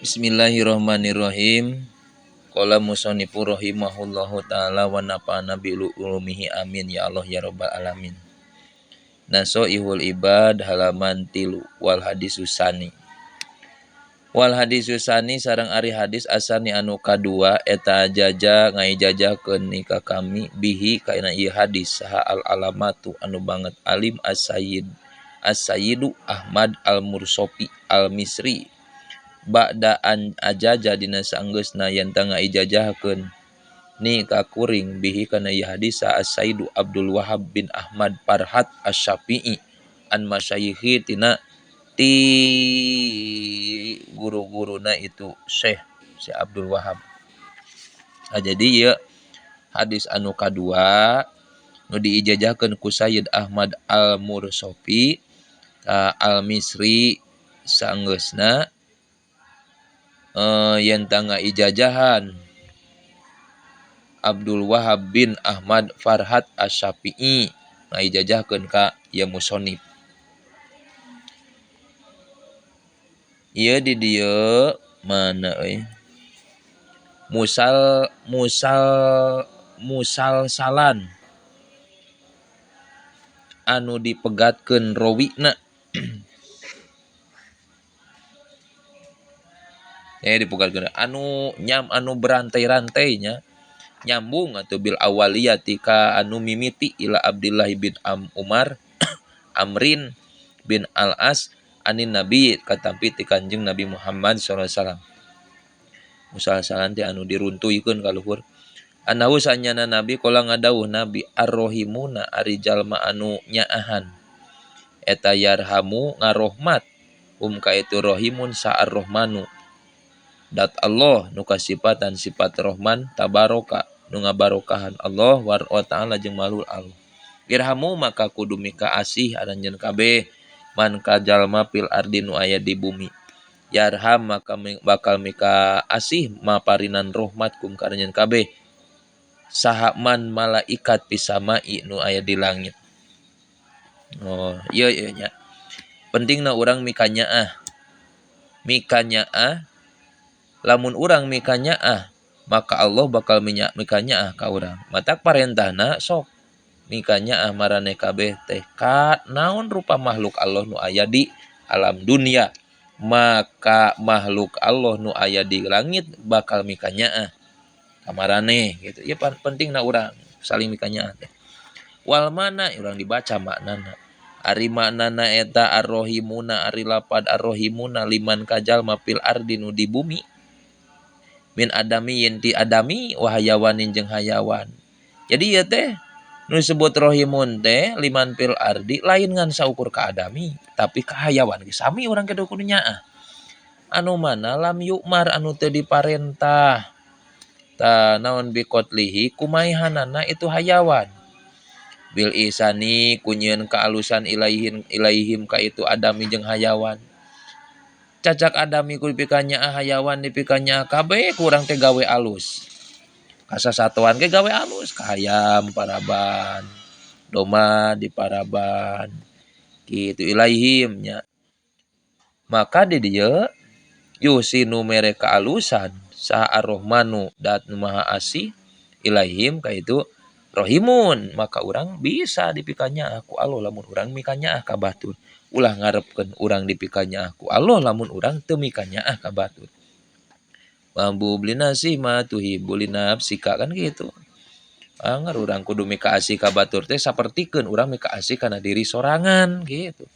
Bismillahirrahmanirrahim. Qala musannifu rahimahullahu taala wa nafa'ana bi ulumihi amin ya Allah ya rabbal alamin. Nasoihul ibad halaman 3 wal hadisus sani. Wal hadisus sani sareng ari hadis asani anu kadua eta jaja ngaijajakeun ni ka kami bihi kaina ieu hadis saha al alamatu anu banget alim as-sayyid as-sayyidu Ahmad al-Mursofi al-Misri ba'da an ajaja dina saenggeusna yen teu ngaijajakeun ni ka kuring bihi kana ieu hadis saha as-sayyidu Abdul Wahab bin Ahmad Farhat asy-Syafi'i an masyayikhi tina ti guru-guruna itu Syekh si Abdul Wahab. Nah, jadi ieu hadis anu kadua nu diijazahkeun ku Sayyid Ahmad Al-Mursofi Al-Misri saenggeusna yen tangga ijajahan Abdul Wahab bin Ahmad Farhat Asy-Syafi'i ngaijazahkeun ka ieu musonif. Ieu di dieu mana euy? Musal musal musalsalan anu dipegatkeun rawina. Dipegatkeun anu nyam anu berantai-rantainya nyambung atuh bil awaliyati ka anu mimiti ila Abdullah bin Umar Amrin bin Al-As anin Nabi katampi ti Kanjeng Nabi Muhammad sallallahu alaihi wasallam. Musalsalan teh anu diruntuikeun ka luhur. Anahu sanyana Nabi kala ngadawuh Nabi arrohimuna ari jalma anu nyaahan. Eta yarhamu ngarohmat hum ka itu rohimun sa arrohmanu. Dat Allah nu kasipatan sifat Rohman tabaraka nu ngabarokahan Allah wa ta'ala jeung malul Allah. Irhamu maka kudu mika asih aranjeun kabeh man ka jalma fil ardi nu aya di bumi. Yarham maka bakal mika asih maparinan rahmat kum ka aranjeun kabeh. Saha man malaikat pisamai nu aya di langit. Oh, ieu ieu nya. Pentingna urang mika nyaah. Mika nyaah lamun urang mika nyaah maka Allah bakal mika nyaah ka urang. Matak parentahna sok mika nyaah maraneh kabeh teh ka naon rupa makhluk Allah nu aya di alam dunia. Maka makhluk Allah nu aya di langit bakal mika nyaah ka maraneh gitu. Ieu pentingna urang saling mika nyaah teh. Wal mana urang dibaca maknana. Ari maknana eta arrohimuna ari lapad arrohimuna liman kajalma fil ardi nu di bumi. Min adami yen ti adami wa hayawanin jeung hayawan. Jadi ieu teh nu disebut rohimun teh liman fil ardi lain ngan saukur ka adami tapi ka hayawan ge sami urang kudu kudu nyaah. Anu mana lam yukmar anu teu diparentah. Ta naon biqatlihi kumaihanana itu hayawan. Bil ihsani kunyieun kaalusan ilaihin ilaihim ka itu adami jeung hayawan. Cacak adami ku dipika nyaah hayawan dipika nyaah kabeh ku urang teh gawe alus. Kasasatoan ge gawe alus ka hayam paraban, domba diparaban kitu ilaihim nya. Maka di dieu yusinu mere kaalusan saha ar-Rahmanu dat nu maha asih ilaihim ka itu rohimun maka urang bisa dipika nyaah ku Allah lamun urang mika nyaah ka batur. Ulah ngarepkeun urang dipika nyaah ku Allah lamun urang teu mika nyaah ka batur. Mambu blinasi ma tuhibbu linafsika kan gitu. Angar urang kudu mika asih ka batur teh sapertikeun urang mika asih kana diri sorangan gitu.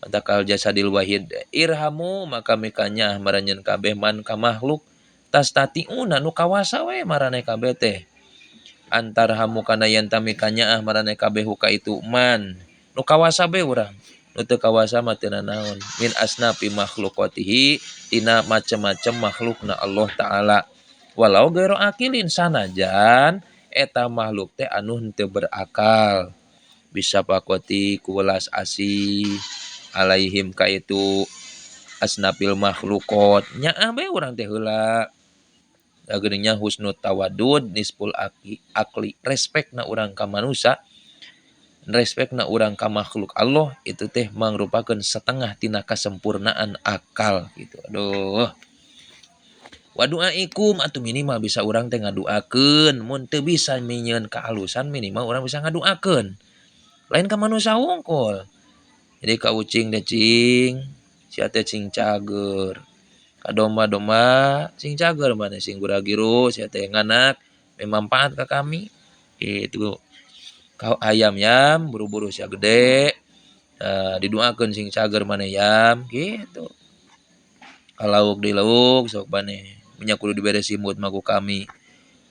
Matakal jasadil wahid irhamu maka mika nyaah maranjeun kabeh man ka makhluk tastatiuna nu kawasa we maraneh kabeh teh. Antarhamu kana yen ta mika nyaah maraneh kabeh ka itu man nu kawasa be urang. Nu teu kawasa mah teu nanaon min asnafi makhluqatihi tina macem-macem makhlukna Allah taala walau gairu akilin sanajan eta makhluk teh anu henteu berakal bisa pakoti ku welas asih alaihim ka itu asnafil makhluqat nyaah be urang teh heula geuning nya husnut tawadud nisful akli respekna urang ka manusa respekna urang ka makhluk Allah itu teh mangrupakeun setengah tina kasempurnaan akal gitu. Aduh. Wa du'aikum atuh minimal bisa urang teh ngaduakeun, mun teu bisa minyieun kaalusan minimal urang bisa ngaduakeun. Lain ka manusia wungkul. Jadi ka ucing teh cing, sia teh cing cager. Ka domba-domba sing cager maneh sing gura-giru sia teh nganak manfaat ka kami. Gitu. Ka ayam yam buru-buru sia gede, diduakeun sing cager maneh yam gitu. Ka lauk di lauk sok maneh nya kudu dibere simut mah ku kami.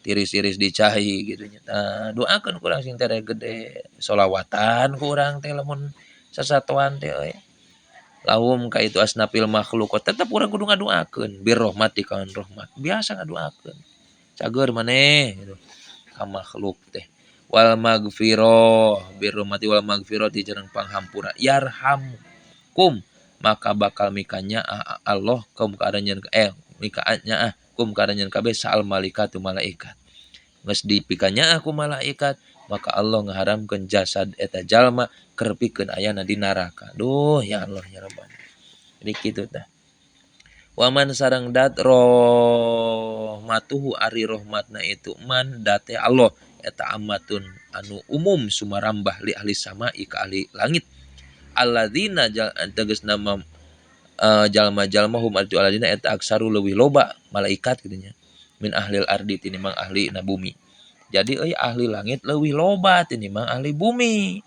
Tiris-tiris dicai gitu nya. Tah doakeun ku urang sing tereh gede. Solawatan ku urang teh lamun sasatoan teh euy. Lahum ka itu asnafil makhluk tetep urang kudu ngaduakeun birrohmati kana rahmat. Biasa ngaduakeun. Cager maneh gitu ka makhluk teh. Wal magfirah birrohmati wal magfirati jeung panghampura yarhamkum maka bakal mikanya Allah kaum ka aranjeun mika nyaah kum ka aranjeun kabeh saal malaikatu malaikat. Geus dipikanyaah ku malaikat maka Allah ngaharamkeun jasad eta jalma keur pikeun ayana di neraka. Duh ya Allah ya Rabbana. Jadi kitu tah. Waman sareng dat rohmatuhu ari rohmatna itu man date Allah eta amatun anu umum sumarambah li ahli sama'i ka ahli langit. Alladzina tegasna jalma-jalma hum arti alladzina eta aksaru leuwih loba malaikat kitu nya min ahlil ardi tinimbang ahli na bumi. Jadi euy ahli langit leuwih loba tinimbang ahli bumi.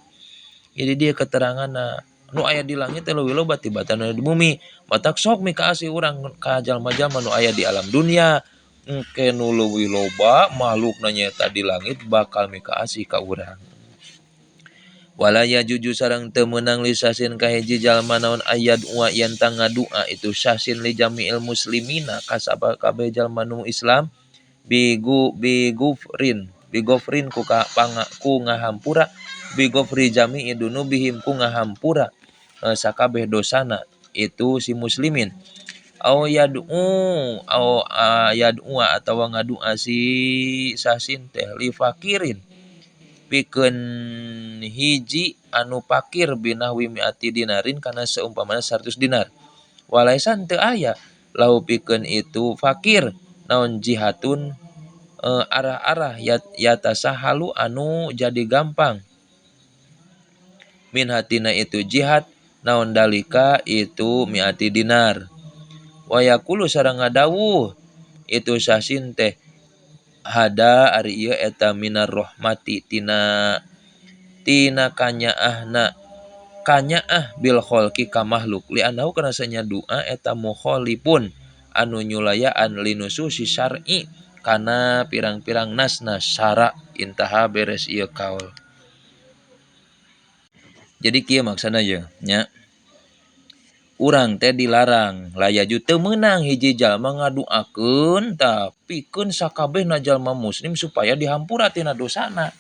Jadi dia keteranganna nu aya di langit teh leuwih loba tibatan anu di bumi. Matak sok mikaasih urang ka jalma-jalma nu aya di alam dunia engke nu leuwih loba makhlukna nyaeta di langit bakal mikaasih ka urang. Wala yajuju sareng teu meunang li sasin ka hiji jalma naon ayad wa yen tang ngadua itu sasin li jami'il muslimina ka sakabeh jalma nu Islam bigu bigufrin bigofrin ku ka panga ku ngahampura bigofri jami'i dunubihim ku ngahampura sakabeh dosana itu si muslimin. Au yad'u au yad'u atawa ngadua si sasin teh li fakirin pikeun hiji anu pakir binahwi mi'ati dinarin kana seumpamana 100 dinar. Walaisan teu aya lahu pikeun itu fakir naon jihatun arah-arah yatasahalu anu jadi gampang min hatina itu jihad naon dalika itu mi'ati dinar. Wa yaqulu sareng ngadawuh itu sasin teh hada ari ieu eta minar rahmati tina tina kanyaahna kanyaah bil khalqi ka makhluk li annahu kana sanya doa eta mukhalifun anu nyulayaan linususi syar'i kana pirang-pirang nasna syara intaha beres ieu kaul. Jadi kieu maksana ye nya. Urang teh dilarang layaju teu meunang hiji jalma ngaduakeun tapi keun sakabehna jalma muslim supaya dihampura tina dosana.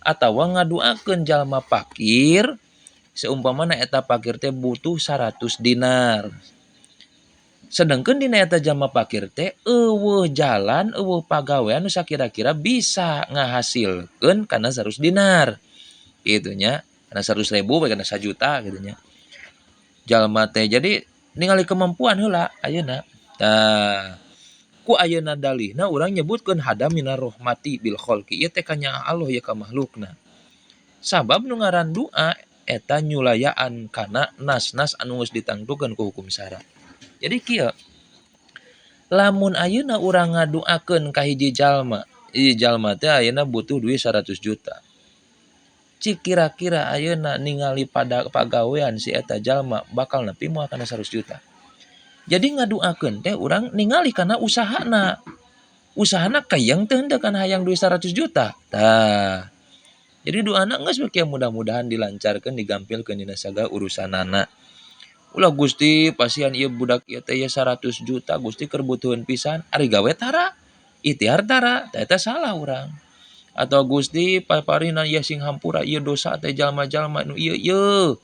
Atawa ngaduakeun jalma fakir seumpamana eta fakir teh butuh 100 dinar. Sedengkeun dina eta jalma fakir teh eueuh jalan eueuh pagawean nu sakira-kira bisa ngahasilkeun kana 100 dinar. Kitu nya, kana 100.000 bae kana 1 juta kitu nya. Jalma teh jadi ningali kemampuan heula ayeuna. Tah ku ayeuna dalihna urang nyebutkeun hada minar rahmati bil khalqi ieu teh kanyaah Allah ieu ka makhlukna. Sabab nu ngaran doa eta nyulayaan kana nas-nas anu geus ditangtukeun ku hukum syara. Jadi kieu lamun ayeuna urang ngaduakeun ka hiji jalma, hiji jalma teh ayeuna butuh duit 100 juta. Cik kira-kira ayeuna ningali pada pagawean si eta jalma bakal nepi moal kana 100 juta. Jadi ngaduakeun teh urang ningali kana usahana. Usahana kayang teu henteu kana hayang duit 100 juta. Tah. Jadi doana geus we kieu mudah-mudahan dilancarkeun digampilkeun dina sagala urusanana. Ulah Gusti pasihan ieu budak ieu teh 100 juta Gusti keur butuheun pisan ari gawe tara, ikhtiar tara, tah eta salah urang. Atau Gusti paparina ieu sing hampura ieu dosa teh jalma-jalma nu ieu ieu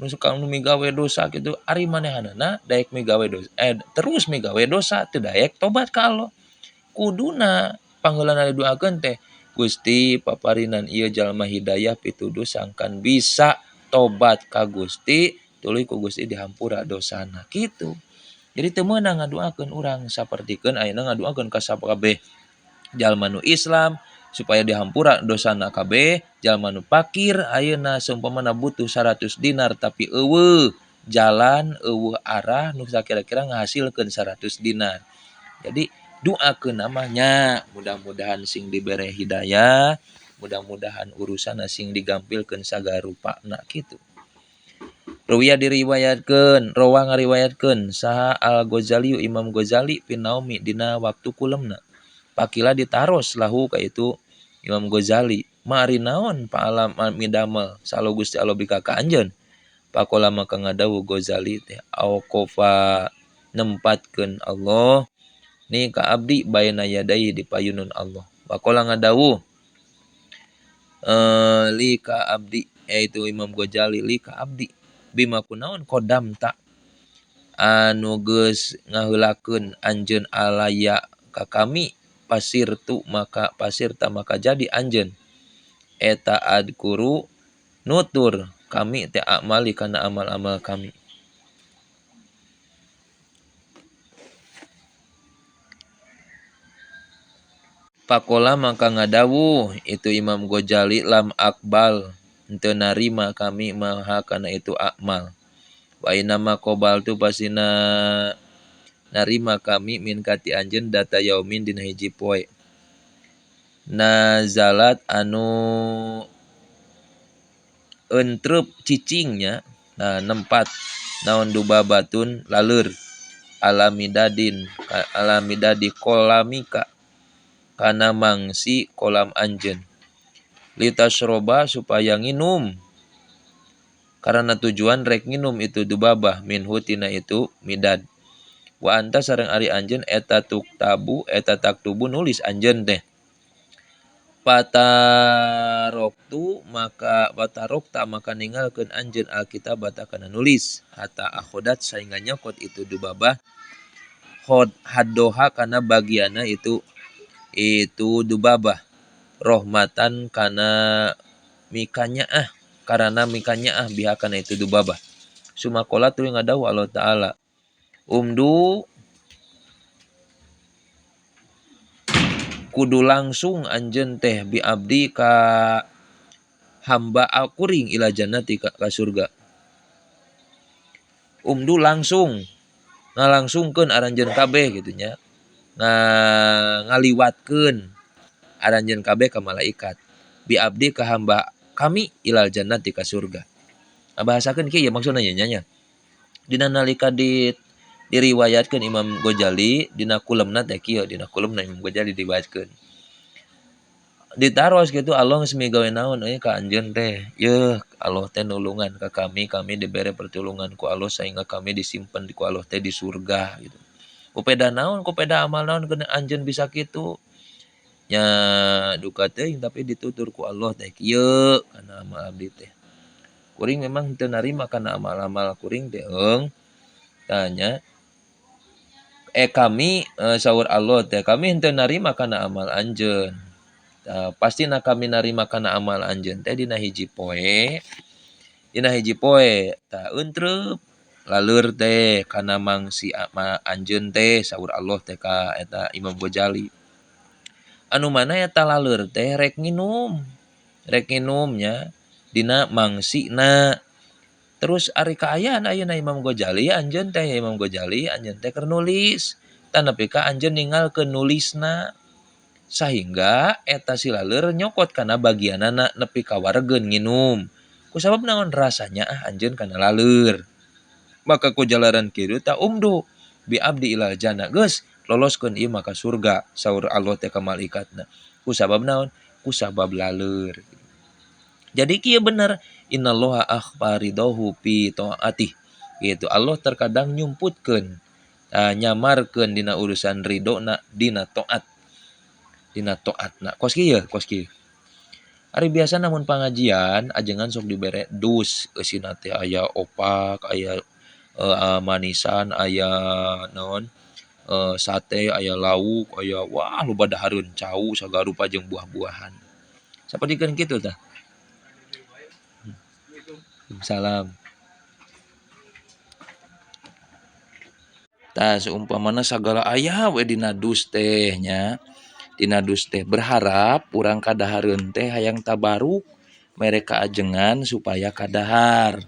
nu suka nu migawe dosa kitu ari manehanana daek migawe dosa terus migawe dosa teu daek tobat ka Allah. Kuduna pangheulana didoakeun teh Gusti paparinan ieu jalma hidayah pituduh sangkan bisa tobat ka Gusti tuluy ku Gusti dihampura dosana kitu. Jadi teu meunang ngaduakeun urang sapertikeun ayeuna ngaduakeun ka sakabeh jalma nu Islam supaya dihampura dosana kabeh, jalma nu fakir ayeuna seumpamana butuh 100 dinar tapi eueuh jalan, eueuh arah nu sakira-kira ngahasilkeun 100 dinar. Jadi doakeun mah nya mudah-mudahan sing dibere hidayah, mudah-mudahan urusanna sing digampilkeun sagarupana kitu. Ruwiya diriwayatkeun, rawa ngariwayatkeun saha Al-Ghazali Imam Ghazali pinaumi dina waktu kulemna. Pakila ditaros lahu ka itu Imam Ghazali, mari naon paalam midamel salo Gusti Allah bika ka anjeun. Pakola maka ngadawuh Ghazali teh auqafa nempatkeun Allah ni ka abdi baina yadai di payunun Allah. Pakola ngadawuh li ka abdi yaitu Imam Ghazali li ka abdi bima kunaon kodam tak anu geus ngaheulakeun anjeun alaya ka kami pasir tu maka pasir ta maka jadi anjeun eta adkuru nutur kami teh amali kana amal-amal kami. Pakola maka ngadawuh itu Imam Ghazali lam akbal henteu narima kami maha kana itu amal. Wa inama qabal tu pasina narima kami min kati anjeun data yaumin dina hiji poe. Nazalat anu entrep cicingnya nah nempat naon dubabatun laleur alamidadin alamidadi kolamika kana mangsi kolam anjeun. Litasroba supaya nginum karena tujuan rek nginum itu dubabah minhu tina itu midad. Wa anta sareng ari anjeun eta tuktabu eta taktubu nulis anjeun teh. Pataroktu maka patarokta maka ninggalkeun anjeun alkitab kana nulis hatta akhodat saengga nyokot itu dubabah hod haddoha kana bagianna itu dubabah rohmatan kana mikanyaah karena mikanyaah biha kana itu dubabah. Sumakola tuluy ngadawuh Allah Ta'ala umdu kudu langsung anjeun teh bi abdi ka hamba kuring ila jannati ka surga. Umdu langsung ngalangsungkeun aranjeun kabeh kitu nya. Ngaliwatkeun aranjeun kabeh ka malaikat bi abdi ka hamba kami ilal jannati ka surga. Bahasakeun kieu ya maksudna nya nya. Dina nalika diriwayatkeun Imam Ghazali dina kulemna teh kieu dina kulemna Imam Ghazali diriwayatkeun. Ditaros kitu Allah geus migawe naon euy ka anjeun teh. Yeuh Allah teh nulungan ka kami, kami dibere pertulungan ku Allah sehingga kami disimpen ku Allah teh di surga gitu. Kupeda naon, kupeda amal naon keun anjeun bisa kitu. Nya duka teuing tapi ditutur ku Allah teh kieu kana amal abdi teh. Kuring memang teu narima kana amal-amal kuring teh eung. Tanya kami saur Allah teh kami henteu narima kana amal anjeun. Pastina kami narima kana amal anjeun teh dina hiji poe. Dina hiji poe tah eunteup laleur teh kana mangsi anjeun teh saur Allah teh ka eta Imam Ghazali. Anu mana eta laleur teh rek nginumnya dina mangsina. Terus ari kaayaan ayeuna Imam Ghazali anjeun teh Imam Ghazali anjeun teh keur nulis tah nepi ka anjeun ninggalkeun nulisna sahingga eta si laleur nyokot kana bagianana nepi ka waregeun nginum. Kusabab naon rasanya anjeun kana laleur. Maka ku jalaran kieu ta umdu bi abdi ilal jannah geus loloskeun ieu maka surga saur Allah teh ka malaikatna. Kusabab naon? Kusabab laleur. Jadi kieu bener innallaha akhfaridahu fi taatih. Gitu Allah terkadang nyumputkeun nyamarkeun dina urusan ridona dina taat. Dina taatna. Kos kieu, kos kieu. Ari biasa namun pangajian ajengan sok dibere dus eusina teh aya opak, aya manisan, aya naon sate, aya lauk, aya wah loba dahareun cau sagarupa jeung buah-buahan. Sapertikeun kitu tah. Salam. Tah seumpamana sagala aya we dina dus teh nya. Dina dus teh berharap urang kadahareun teh hayang tabaruk mere kaajengan supaya kadahar.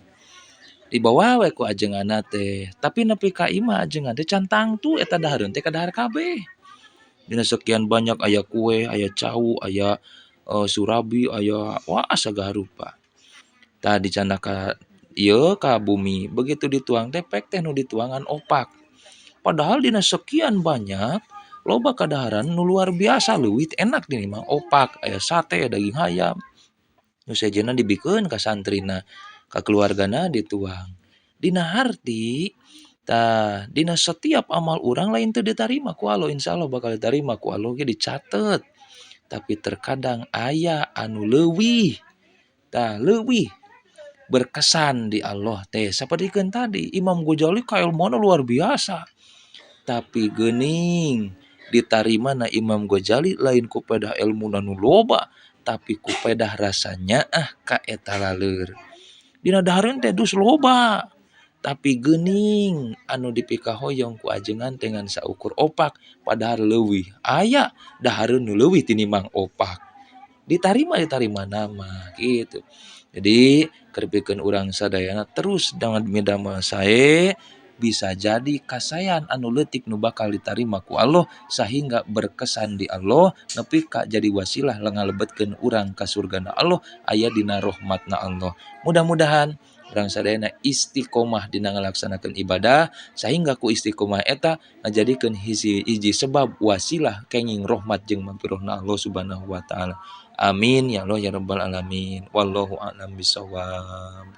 Dibawa we ku ajenganna teh, tapi nepi ka imah ajengan teh can tangtu eta dahareun teh kadahar kabeh. Dina sekian banyak aya kue, aya cau, aya surabi, aya wah sagala rupa. Tah dicandak ka ieu ka bumi, begitu dituang teh pek teh nu dituangan opak. Padahal dina sekian banyak loba kadaharan nu luar biasa leuwih enak dini mah opak, aya sate, daging hayam. Nu sejenna dibikeun ka santrina, ka keluargana dituang. Dina harti tah dina setiap amal urang lain teu ditarima ku Allah, insyaallah bakal ditarima ku Allah ge dicatet. Tapi terkadang aya anu leuwih tah leuwih berkesan di Allah teh sapertikeun tadi Imam Ghazali kailmuanna luar biasa. Tapi geuning ditarima na Imam Ghazali lain ku pedah ilmuna nu loba tapi ku pedah rasa nyaah ka eta laleur. Dina dahareun teh dus loba tapi geuning anu dipikahoyong ku ajengan teh ngan saukur opak padahal leuwih aya dahareun nu leuwih tinimbang opak. Ditarima ditarima nama gitu. Jadi keur pikeun urang sadayana terus dengan midamel sae bisa jadi kasaean anu leutik nu bakal ditarima ku Allah sahingga berkesan di Allah nepi ka jadi wasilah ngalebetkeun urang ka surgana Allah aya dina rahmatna Allah. Mudah-mudahan urang sadayana istiqomah dina ngalaksanakeun ibadah sahingga ku istiqomah eta ngajadikeun hiji sebab wasilah kenging rahmat jeung magfirahna Allah Subhanahu wa taala. Amin ya Allah ya rabbal alamin. Wallahu a'lam bishawab.